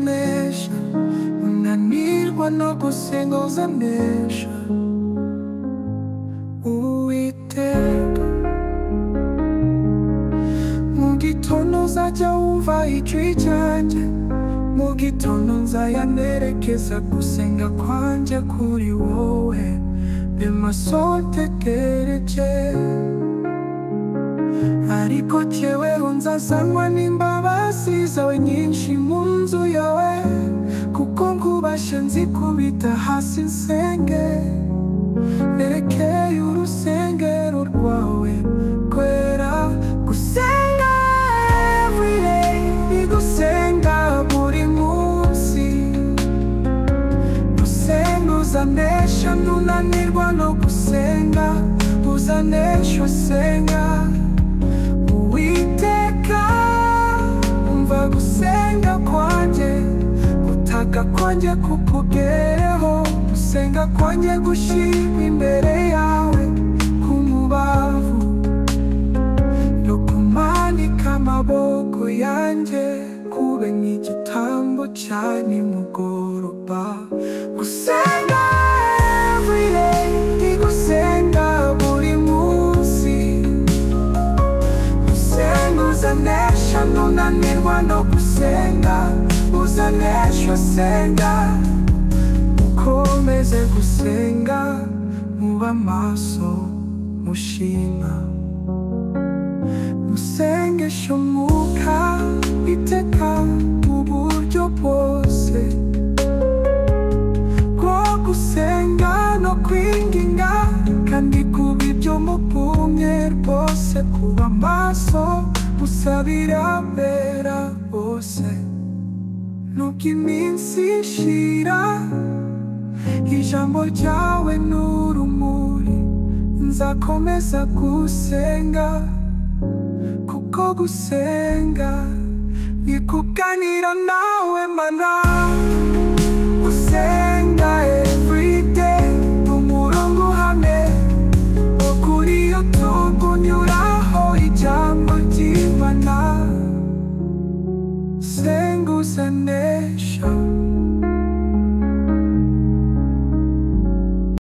uzanesha, unanirwa no gusenga uzanesha. Uwiteka, mu gitondo uzajya wumva ijwi ryanjye, mu gitondo nzayanerekeza gusenga kwanjye kuri wowe, mbe maso ntegereje. Ariko jyeweho nzazanwa n'imbabazi zawe nyinshi mu nzu yawe, kuko nkubashe nzikubita hasi nsenge, nerekeye urusengero rwawe rwera. Gusenga everyday ni gusenga buri munsi, gusenga uzanesha, ntunanirwa no gusenga uzanesha usenga. Uwiteka, umva gusenga kwanjye, gutaka kwanjye kukugereho, gusenga kwanjye gushyirwa imbere yawe k'umubavu, no kumanika amaboko yanjye kube nk'igitambo cya nimugoroba. Gusenga everyday ni gusenga buri munsi, gusenga uzanesha, ntunanirwa no gusenga uzanesha usenga. Mukomeze gusenga, muba maso mushima, musengeshe umwuka iteka mu buryo bwose bwo gusenga no kwinginga, kandi kuba ibyo mupumye rwose, kuba maso musabira abera bose. Nuko iminsi ishira, ijambo ryawe ni urumuri, nzakomeza gusenga, kuko gusenga ni kuganira nawe Mana.